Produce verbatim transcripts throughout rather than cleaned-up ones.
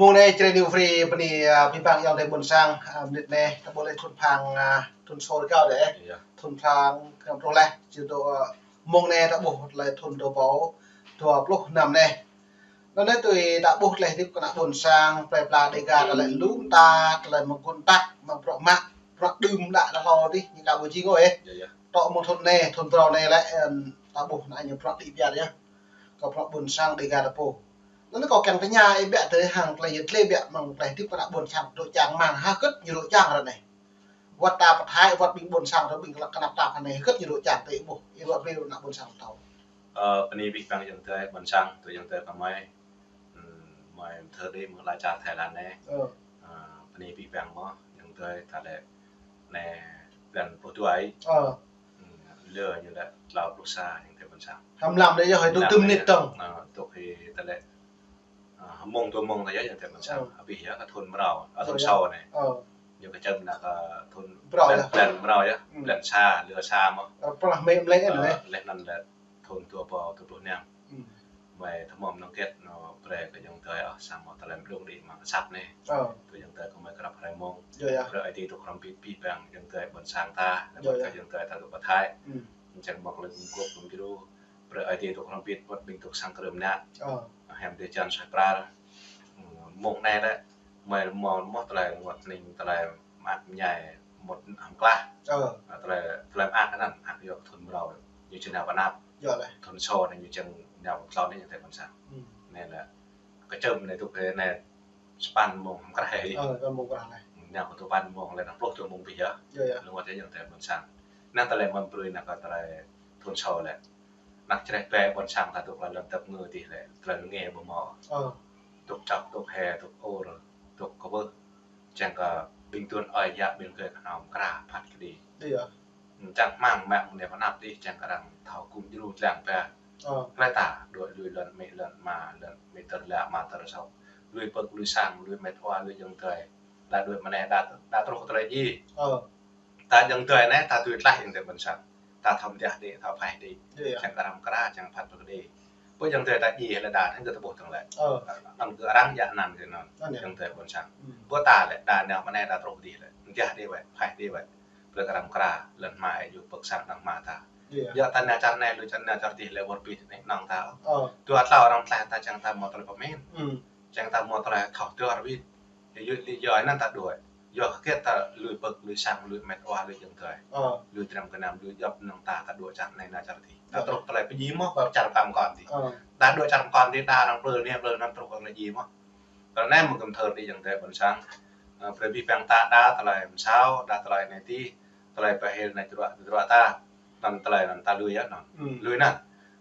Mông anai Jrai New Free bơni, ah, abih bang ayŏng adơi ƀôn sang, ah, mơnit anai, ta ƀuh lĕ thŭn phang, ah, thŭn sô rơgao dih. Iya. Thŭn phang kơnăm pluh laih, či dŏ, ah, mông anai ta ƀuh lĕ thŭn dua rơbâo dua pluh năm anai. Anŭn anai tui ta ƀuh tơlơi hơdip kơ ană ƀôn sang, plơi pla Dêga ta lĕ lŏm ta, tơlơi mơgŭn tăk, mă bruă mă, bruă đưm đă ta hlâo dih, ñu ka ƀu jing ôh, ơ. Iya, iya. Tŏ mơ̆ng thŭn anai, thŭn phrâo anai lĕ, ơ, ta ƀuh ană ñu bruă đĭ biă yơh. Kơ bruă ƀôn sang Dêga ta pô. Anŭn anai kâo kiăng tơña ih biă tui hăng tơlơi yet lĕ biă mơ̆ng tơlơi hơdip kơ ană ƀôn sang dŏ čang mơ̆ng hơgĕt ñu dŏ čang ră anai. Wơ̆t ta pơthai, wơ̆t ƀing ƀôn sang, wơ̆t ƀing kơnăp tap anai, hơgĕt ñu dŏ čang tui ƀuh, ih wơ̆t rĭm ană ƀôn sang thâo. Ơ, bơni abih bang ayŏng adơi ƀôn sang, tui ayŏng adơi kơ mơi, hm, mơi thơ đi mơ̆ng lŏn čar Thái Lan anai. Ơ. Ơ, bơni abih bang mơ̆, ayŏng adơi ta lĕ anai blan pluh dua. Ơ. Hm, lơ ñu lĕ tlâo pluh sa ayŏng adơi ƀôn sang. Hăm lăm dih yơh, hơi tŭ tơm nit tŏng. Ơ, tŭ hơi ta lĕ Ơ, mông dua mông ta yơh, ayŏng adơi ƀôn sang. Ơ. Abih yơh, kơ thŭn mrâo, ơ, thŭn sô anai. Ơ. Ñu kơ čang ană kơ thŭn phrâo blan, yơh. Blan mrâo yơh, hm, blan sa, lơ sa mơ̆. Ơ, pơlah mĕ mlĕng anai. Ơ, laih anŭn lĕ thŭn dua rơbâo dua pluh năm. Hm. Mơi tơmŏm năng kĕt ñu brơi kơ ayŏng adơi, ơ, samơ̆ tơlơi mơđung đĭ mơ̆ng asăp anai. Ơ. Tui ayŏng adơi kơ mơi krăp hrơi mông. Yơh, yơh. Brơi Ơi Adai dŏ hrŏm hơbĭt abih bang ayŏng adơi ƀôn sang ta, yơh, yơh, kơ ayŏng adơi ta dŏ pơthai. Hm. Čang mơ̆ lĕ gum gŏp gum djru. Brơi Ơi Adai dŏ hrŏm hơbĭt wơ̆t ƀing dŏ sang krưm anai. Ơ. Hiam dêh čan suaih pral. Mông anai lĕ, mơi mơ̆ mơ̆ tơlơi rơngot hning tơlơi mơak mơñai mŭt hăng klah. Ơ. Tơlơi, tơlơi mơak anŭn, mơak yua thŭn mrâo. Ñu či nao pơ anăp. Yơh lĕ. Thŭn sô anai ñu čang nao pơ tlôn anai ayŏng adơi ƀôn sang. Hm. Anai lĕ, kơ čơm anai tŭ kơ anai sapăn mông hăm krah hĕ. Ơ, sapăn mông krah anai. Nao pơ tŭ sapăn mông lĕ anăm pluh dua mông abih yơh. Yơh, yơh. Rơngot yơh ayŏng adơi ƀôn sang. Anŭn tơlơi mơ̆n brơi ană kơ tơlơi thŭn sô lĕ. Ană čơreh bĕ ƀôn sang ta dŏ lŏn tơp ngơ dih lĕ, tơlơi ngă ƀu mơ̆. Ơ. Dŏ čŏk, dŏ hĕ, dŏ ôr, dŏ kơwưh. Čang kơ ƀing tuan ơi yă ƀing gơ̆ kơnơ̆ng mơkra phat kơđi. Iya. Čang hmang mă mơ̆ng anai pơ anăp dih, čang kơ arăng thâo gum djru tlang ba. Ơ. Tơlơi ta, dŏ lui lŏn amĭ lŏn ama, lŏn amĭ tơr la ama tơr sŏk. Lui pơ̆k, lui sang, lui met wa, lui ayŏng adơi. Đa dŏ mơ̆ng anai đa, đa truh tơlơi djai. Ơ. Ta ayŏng adơi anai, ta tui tlaih ayŏng adơi ƀôn sang. Ta thâo mơdiah đĭ, thâo phaih đĭ. Iya. Čang kơ arăng mơkra, čang phat pơkơđi. Pơ ayŏng adơi ta djai lĕ đa, hăng gơ̆ tơƀuh tơ̆ng lĕ. Ơ. Anŭn gơ̆ arăng djă anăn kơ anŭn. Anŭn yơh. Ayŏng adơi ƀôn sang. Hmm. Pơ ta lĕ, đa nao mơ̆ng anai đa truh dih lĕ. Mơdiah đĭ wĕ, phaih đĭ wĕ. Brơi kơ arăng mơkra, lŏn hmua ih yua pơ̆k sang arăng hmua ta. Iya. Yua ta nao čar anai, lui čar anai čar dih lĕ wơr bĭt anai anŏng ta. Ơ. Dua tlâo arăng tlaih ta čang ta mâo tơlơi pơmĭn. Hmm. Čang ta mâo tơlơi thâo tơlơi wĭt. Yua, yua anŭn ta dŏ. Yua kơ ta lui pơ̆k, lui sang, lui met wa, lui ayŏng adơi. Ơ. Lui tram gơnam, lui djŏp anŏng ta, ta dŏ čar anai nao čar dih. Ta, ơ, truh tơlơi pơdjai mơ̆, pơ čar kam kon dih. Ơ. Ta dŏ čar kam kon dih, ta arăng plư anai, plư anŭn truh kơ anai djai mơ̆. Tơlơi anai mơ̆ng gum thơr dih ayŏng adơi ƀôn sang. Ơ, brơi abih bang ta đa tơlơi mơsao, đa tơlơi anai dih, tơlơi pơhil anai tơdruă, tơdruă ta. Anŭn tơlơi anŭn ta lui yơh anŭn. Hmm. Lui anŭn.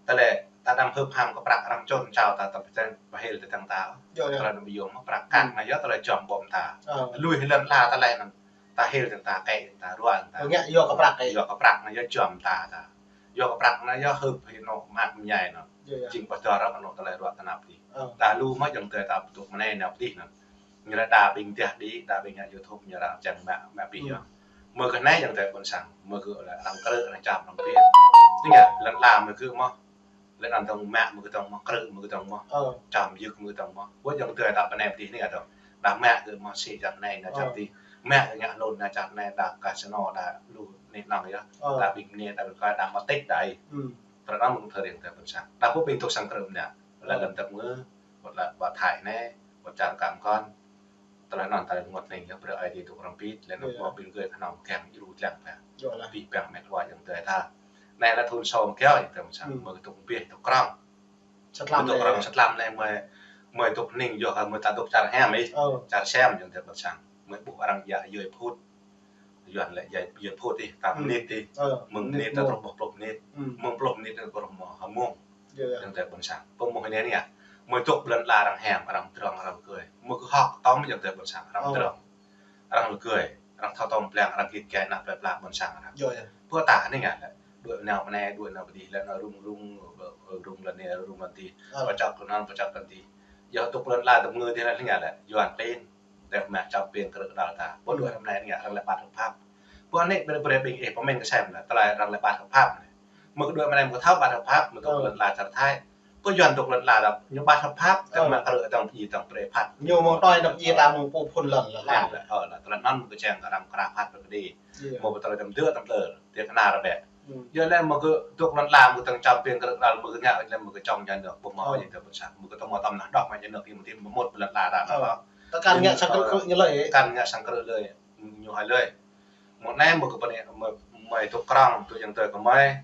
Tơlơi ta anăm hưp ham kơ prăk arăng čun čao ta, ta pơteng pơhil tơtăng ta. Yơh, yơh. Tơlơi anŭn ƀu yôm mơ̆ prăk kăk, hmm, anai yơh tơlơi čom ƀom ta. Ơ. Lui hil lŏn ala tơlơi anŭn. Ta hil tơtăng ta, kĕ tơtăng ta, ruă tơtăng ta. Ngă yua kơ prăk kĕ. Yua kơ prăk anai yơh čom ta ta. Yua kơ prăk anai yơh hưp hĭ anŏ mơak mơñai anŭn. Yơh, yơh. Jing pơtơr anŏ tơlơi ruă tơnap dih. Ơ. Ta lu mơ̆ ayŏng adơi ta dŏ mơ̆ng anai nao pơ dih anŭn. Ñu lĕ đa ƀing mơdiah đĭ, đa ƀing ngă YouTube ñu arăng čang mă, mă abih yơh. Hmm. Mơ̆ gơ̆ anai ayŏng adơi ƀôn sang, mơ̆ gơ̆ lĕ arăng krư̆, arăng čăm, arăng pin. Tơña, lŏn ala mơ̆ gơ̆ mơ̆, lĕ anŭn dŏng mă mơ̆ gơ̆ dŏng mơ̆, krư̆ mơ̆ gơ̆ dŏng mơ̆, ơ, čăm yŭk mơ̆ gơ̆ dŏng mơ̆. Wơ̆t ayŏng adơi ta pơ anai pơ dih anai dŏ. Đa mă gơ̆ mơ̆ sĭ čar anai, nao čar dih. Mă gơ̆ ngă lŏn nao čar anai, đa casino, đa lu anai anŏng yơh. Ơ. Đa ƀing mơnuih, đa ƀing kơ, đa mơ̆ tĕk đa. Hmm. Tơlơi anŭn mơ̆ng thơr ayŏng adơi ƀôn sang. Đa pô ƀing dŏ sang krư̆ mơ̆ anai. Lĕ, ơ, lŏn tơp ngơ, wơ̆t lĕ pơ Thái anai, wơ̆t čar kam kon. Tơlơi anŭn tơlơi rơngot hning yơh, brơi Ơi Adai dŏ hrŏm hơbĭt, lĕ anŭn, iya, mơ̆ ƀing gơ̆ kơnơ̆ng kiăng djru tlang ba. Yơh lah. Abih bang met wa ayŏng adơi ta. Anai lĕ thŭn sô mơ̆ng kiaŏ ayŏng adơi ƀôn sang, hmm, mơ̆ gơ̆ dŏ pơƀeh dŏ krong. Sat lăm dŏ krong, sat lăm anai mơi, mơi dŏ hning yơh, mơi ta dŏ čar hiam ih. Ơ. Čar sem ayŏng adơi ƀôn sang. Mơi ƀuh arăng djă yơi phŭt. Yuan lĕ djai, djai phŭt ih, tam, hmm, mơnit ih. Ơ, mơ̆ng mơnit, mơnit ta truh pluh mơnit. Hmm. Mơ̆ng pluh mơnit ta truh mơ̆ ha mông. Yơh, yơh. Ayŏng adơi ƀôn sang. Pơmơ̆ anai anai. Mơi dŏ ƀơi lŏn ala arăng hiam, arăng pơdrŏng, arăng rơgơi. Mơi gơ̆ hŏk tŏm ayŏng adơi ƀôn sang, arăng, ơ, pơdrŏng. Arăng rơgơi, arăng thâo tŏm pơblang, arăng git gai ană plơi pla ƀôn sang arăng. Yơh, yơh. Pơ ta anai anai lĕ. Dŏ nao mơ̆ng anai, dŏ nao pơ dih lĕ, nao rŭng rŭng, rŭng lŏn anai, rŭng lŏn dih. Ơ. Pơčŏk lŏn anŭn, pơčŏk lŏn dih. Yơh dŏ ƀơi lŏn ala tơ̆m ngơ dih lĕ anai anai lĕ. Yuan klin. Tơdah mă čăm pin krư̆ đăl ta. Pơ, hmm, dua năm anai ngă arăng lĕ ƀăt hợp pháp. Pơ anai brơi, brơi ƀing ih pơmĭn kơ sem lĕ, tơlơi arăng lĕ ƀăt hợp pháp anai. Mơ̆ kơ dua năm anai mơ̆ thâo ƀăt hợp pháp, mơ̆ dŏ, ơ, lŏn ala čar Thái. Kơ Yuan dŏ lŏn ala, ñu ƀu hơ̆k pap, tơdah mă krư̆ tơdang pơjing tơdang brơi phat. Ñu mơ̆ng tơlơi tơdang pơjing ta mơ̆ng pô phŭn lŏn ala. Lŏn ala, ơ, lŏn tơlơi anŭn mơ̆ng kơčang arăng krah phat brơi kơ đĭ. Mơ̆ng tơlơi tơdang dơ̆ tơdang tlơr, tơdang kơnar rơbeh. Yua lĕ mơ̆ng kơ dŏ lŏn ala, mơ̆ng tơdang čăm ping krư̆ lŏn, mơ̆ng kơ ngă lĕ mơ̆ng kơ čong jơnum, ƀu hmâo jing tơdang ƀôn sang. Mơ̆ng kơ tơmô tơm nah dŏ mă jơnum, kơ mơ̆ng tơdang mơmŏt lŏn ala ta anŭn. Tơ kăn ngă sang krư̆ ñu lơi. Kăn ngă sang krư̆ lơi, ñu hai lơi. Mơ̆ng anai mơ̆ng kơ pơnê, mơ̆ng, mơ̆ng tŭk krong, tŭk yang tơi kơ mơ̆ng.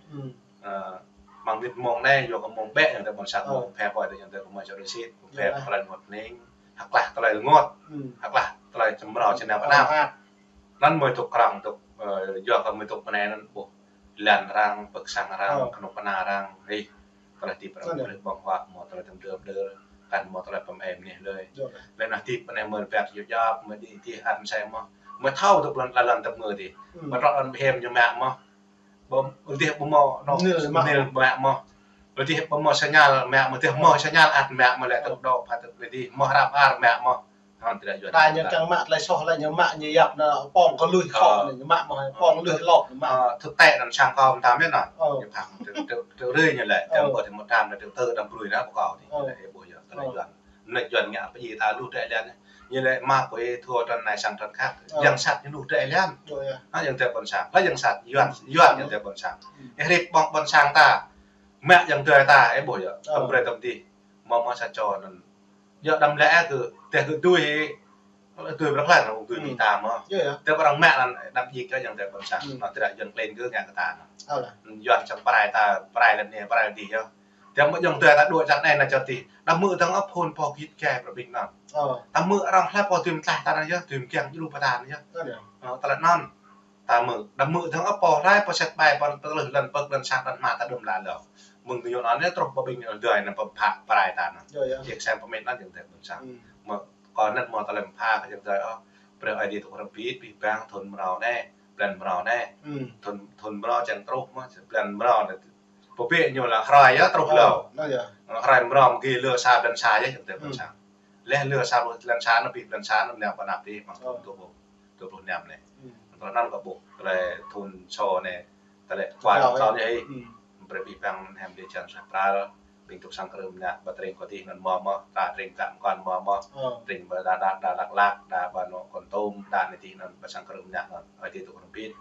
Ơ, mơ̆ng wĭt mơ̆ng anai, yua kơ mơ̆ng bĕ yang tơi ƀôn sang, mơ̆ng phe poi tŭk yang tơi kơ mơ̆ng čô rơsit, mơ̆ng phe tơlơi rơngot ning, hơklah tơlơi rơngot, hơklah tơlơi čơmrâo čơnap anăp. Anŭn mơ̆ng tŭk krong, tŭk, ơ, yua kơ mơ̆ng tŭk pơnê anŭn, ƀuh, lan arăng, pơ̆k sang arăng, kơnuk kơna arăng, hĭ. Tơlơi hơdip arăng brơi ƀơ̆ng huă, mơ̆ng tơlơi tơm dơm dơr, kăn mơ̆ng tơlơi pơm êm anih lơi. Lĕ anŭn hơdip anai mơ̆ng rơbat yua jap, mơ̆ng đĭ tih ăt mơsai mơ̆n. Mơ̆ng thâo tŭk lŏn ala lŏn tơm ngơ tih. Mơ̆ng trŏ lŏn bơhem ñu mă mơ̆n. Ƀơ̆ng, ƀơ̆ng tih ƀu mơ̆n, nô, nil mă mơ̆n. Ƀơ̆ng tih ƀu mơ̆n sinyal mă mơ̆n, tih mơ̆n sinyal ăt mă mơ̆n lĕ tŭk dŏ phat tŭk lĕ tih, mơ̆n hrăm ar mă mơ̆n. Hơ̆n, tơdah Yuan. Ta ñu kiăng mă tơlơi soh lĕ ñu mă ñu yap nao pŏng kơ lui khŏ, ñu mă mơ̆n, pŏng lui lŏk ñu mă. Ơ, thực tế anŭn sang kâo mơtam yơh anŭn. Ñu phang tơ, tơ, tơ rơi ñu lĕ, tơm ƀơi tơm mơtam anŭn tơ tơ đam brui anŭn ƀu kâo tih, ñu lĕ ih ƀuh yơh, tơlơi Yuan. Anŭn Yuan ngă pơjing ta lu tơlơi lĕ anŭn. Ñu lĕ mă kơ ih thua tơlơi anai sang tơlơi khăk. Yang sat ñu lu tơlơi lĕ anŭn. Hă, yang tơi ƀôn sang. Lĕ yang sat, Yuan, Yuan yang tơi ƀôn sang. Ih rip ƀơ̆ng ƀôn sang ta. Mă yang tơi ta, ih ƀuh yơh. Tơm brơi tơm tih. Mơ̆ng mơ̆ng sa čô anŭn. Yua đam lĕ kơ, tơdah kơ tui, tui brăk lăn, tui ƀing ta mơ̆n. Tơdah arăng mă lăn, đam jik kơ yang tơi ƀôn sang. Anŭn tơdah Yuan klin kơ ngă kơ ta anŭn. Yuan čang prai ta, prai lăn anai, prai lăn dih yơh. Tơdah mơ̆ng yang tơi ta dŏ čar anai nao čar dih. Đam mơ̆ tơdang ăp phun pô git gai brơi ƀing anŭn. Đam mơ̆ arăng hlăp pô tui mơtlaih ta anŭn yơh, tui mơkiăng jru pơ ta anŭn yơh. Ơ, tơlơi anŭn. Ta mơ̆, đam mơ̆ tơdang ăp pô hlai pô sĕt ƀai pô tơlơi lăn pơ̆k lăn sang lăn hma ta đưm lă lơ. Mơ̆ng tơ ñu anŭn anai truh pơ ƀing ñu dơi anŭn pơpha prai ta anŭn. Yơh, yơh. Yơh sang pơmĭn anŭn yang tơi ƀôn sang. Mơ̆ kơ anŭn mơ̆ tơlơi pha kơ yang tơi ôh. Brơi Ơi Adai tŭk hrŏm bit, pih pang thun mrâo anai, blan mrâo anai. Thun, thun mrâo čang truh mơ̆, blan mrâo anai. Pơpĕ ñu lă hrơi yơh truh lơ. Hrơi mrâo mơ̆ng gih lơ sa blan sa yơh yang tơi ƀôn sang. Leh lơ sa blan sa anŭn pih blan sa anŭn nao pơ anăp dih mơ̆ng thun dua pluh, dua pluh năm anai. Tơlơi anŭn kơ ƀuh, tơlơi thun sô anai, tơlơi kual sô anai. Brơi pih pang hem dih čang sa pral, ƀing tŭk sang krư̆ mơnă, ƀă tring kơ dih anŭn mơ̆ mơ̆, ta tring ta mơkăn mơ̆ mơ̆, tring ƀă đa đa đa lăk lăk, đa ƀă anŏ Kon Tum, đa anai dih anŭn ƀă sang krư̆ mơnă anŭn, Ơi Adai tŭk hrŏm bit.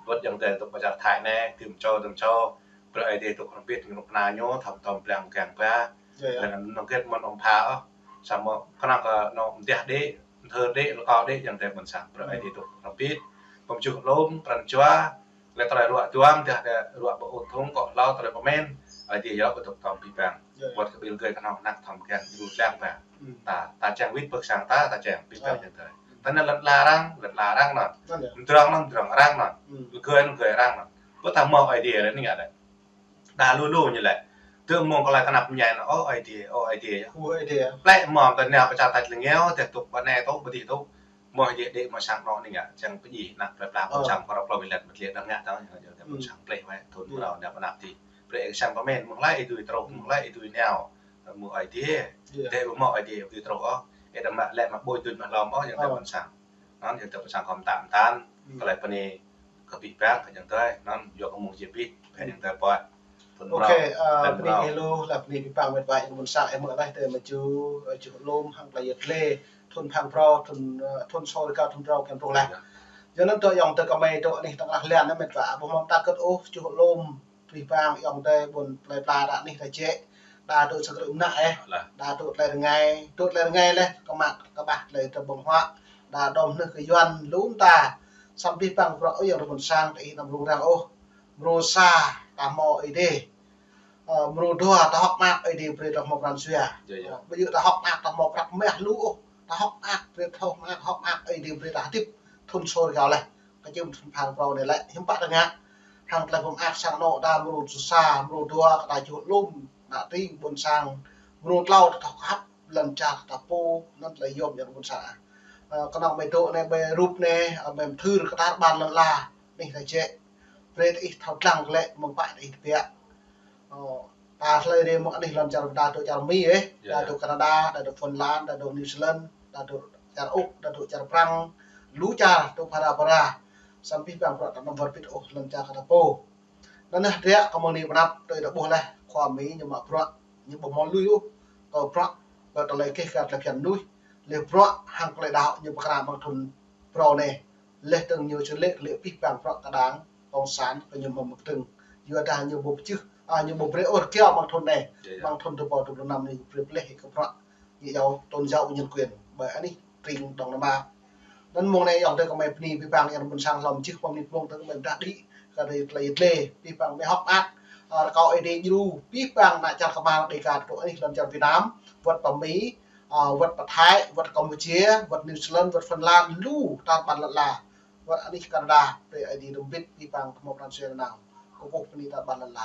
Wơ̆t yang tơi tŭk pơ čar Thái anai, tơm čô, tơm čô, brơi Ơi Adai tŭk hrŏm bit, kơnuk kơna ñu, thâo tơm blang kiăng ba. Lĕ anŭn nŏng kĕt mơ̆n ƀơ̆ng pha ôh. Samơ̆ kơnơ̆ng kơ anŏ mơdiah đĭ, mơthơr đĭ, lơkâo đĭ, yang tơi ƀôn sang. Brơi Ơi Adai tŭk hrŏm bit. Pơm juh lŏm, pran jua, lĕ tơlơi ruă duam, dah tơlơi ruă ƀu ŭt hung kơ hlâo tơlơi pơmĭn. Ơi Adai yơh ƀu tŭk tơm pih pang. Wơ̆t kơ ƀing gơ̆ kơnơ̆ng năk thâo kiăng jru tlang ba. Ta, ta čang wĭt pơ̆k sang ta, ta čang pih pang yang tơi. Ta anŭn lŏn ala arăng, lŏn ala arăng anŭn. Mơdrŏng anŭn, mơdrŏng arăng anŭn. Lơgơi anŭn, lơgơi arăng anŭn. Ƀu ta mơ̆ Ơi Adai lĕ anai ngă lĕ. Đa lu lu ñu lĕ. Tơ mơ̆ng kơ lăi kơnăp mơñai anŭn, ơ Ơi Adai, ơ Ơi Adai yơh. Ơ Ơi Adai yơh. Plĕ mơ̆ ta nao pơ čar tač lơngeo, tơdah tŭk ƀă anai tŭk, ƀă dih tŭk. Mơ̆ Ơi Adai đĭ mơ̆ sang anŏ anai ngă, čang pơjing, năk plĕ pla ƀôn sang, kơ rŏk klâo wĭ lĕ, mơ̆ tlĕ đah ngă tơ̆ng, ñu tơlơi ƀôn sang plĕ wai, thun mrâo nao pơ anăp dih. Brơi sang pơmĭn, mơ̆ng hlơi ih dưi truh, mơ̆ng hlơi ih dưi nao. Mơ̆ Ơi Adai, tơdah ƀu mơ̆ Ơi Adai ih dưi truh ôh, ih đăm mă lĕ mă ƀuh dưi mă hlŏm ôh, yang tơi ƀôn sang. Anŭn yang tơi ƀôn sang kơ mơtam mơtam, tơlơi pơnê kơ pih pang kơ yang tơi, anŭn yua kơ mơ̆ng jĕ pih, pih yang tơi pơ̆t. Thun mrâo, ơ, thun mrâo. Bơni kơ lu, lăp bơni pih pang mĕt wa ih ƀôn sang, ih mơ̆ laih tơlơi mơ̆ ču, ơ, čuh lŏm, hăng tơlơi yơh tlê, thun phang phrâo, thun, ơ, thun sô rơkâo, thun phrâo kiăng truh laih. Yua anŭn tơlơi yang tơi kơmơi tơlơi anih tơlơi lĕ anŭn mĕt wa, ƀu mơ̆ ta kơ̆t ôh, čuh lŏm, pih pang, yang tơi ƀôn plơi pla ta anih ta jĕ, đa tŭ sang krư̆ mơnă ih, đa tŭ tơlơi rơngai, tŭ tơlơi rơngai lĕ, kơ mă, kơ ƀah tơlơi tơm ƀơ̆ng huă, đa đom nưh kơ Yuan lŏm ta, samơ̆ pih pang bruă ôh yang tơi ƀôn sang, ta ih anăm rŭng răng ôh. Mrô sa ta hmâo Ơi Adai. Ơ, mrô dua ta hơ̆k mơak Ơi Adai brơi ta hmâo pran jua. Ơ, ƀu djơ̆ ta hơ̆k mơak ta hmâo prăk mah lu ôh. Ta hơ̆k mơak brơi ta hơ̆k mơak, hơ̆k mơak Ơi Adai brơi ta hơdip thun sô rơkâo laih. Kơ čim thun phang phrâo anai lĕ, hiư̆m pă ta ngă. Hăng tơlơi pơm mơak sang anŏ ta mrô sa, mrô dua kơ ta čuh lŏm, ană tring ƀôn sang, mrô klâo ta thâo khăp, lŏn čar ta pô, anŭn tơlơi yôm yang ƀôn sang. Ơ, kơnơ̆ng mơi dŏ anai, mơi rup anai, ơ, mơi mơthưr kơ tar ƀar lŏn ala, anih ta jĕ. Brơi ta ih thâo dlăng glaĭ mơ̆ng pă ta ih tơbiă. Ơ, ta hlơi rai mơ̆ng anih lŏn čar đa dŏ čar Mi, ơ, đa dŏ Canada, đa dŏ Phần Lan, đa dŏ New Zealand, đa dŏ čar Úc, đa dŏ čar Prăng, lu čar dŏ phara phara. Samơ̆ pih pang bruă ta anăm wơr bĭt ôh lŏn čar kơ ta pô. Anŭn yơh, drơi kơ mơ̆ng anai pơ anăp tơlơi ta ƀuh laih, khua Mi ñu mă bruă. Ñu ƀu hmâo lui ôh kơ bruă, kơ tơlơi keh kơ tơlơi phiăn mơnuih. Lĕ bruă hăng tơlơi đaŏ ñu pơkra amăng thun phrâo anai. Lĕ tơ̆ng ñu čơlĕ lĕ pih pang bruă kơ đảng cộng sản kơ ñu mơ̆ng mơ̆ng tơ̆ng. Yua dah ñu ƀu pơčeh, a, ñu ƀu brơi ôr kiao amăng thun anai. Amăng thun dua rơbâo dua pluh năm anai brơi pơleh kơ bruă ñu yua tôn giáo nhân quyền. Ƀơi anih tring Đông Nam Á. Anŭn mông anai yơh tơ kơmơi bơni pih pang yang ƀôn sang hlăm čih pơmĭn mông tơ kơmơi dah đĭ kơ tơlơi yơh lĕ pih pang mơ̆ hŏk ăt, a, rơkâo Ơi Adai djru pih pang ană čar kơmar Đêga tơ anih lŏn čar Việt Nam, wơ̆t pơ Mi, a, wơ̆t pơ Thái, wơ̆t Campuchia, wơ̆t New Zealand, wơ̆t Phần Lan, lu tar ƀar lŏn ala, wơ̆t anih Canada, brơi Ơi Adai rơmbit pih pang kơmơi pran jua nanao kơkuh bơni tar ƀar lŏn ala.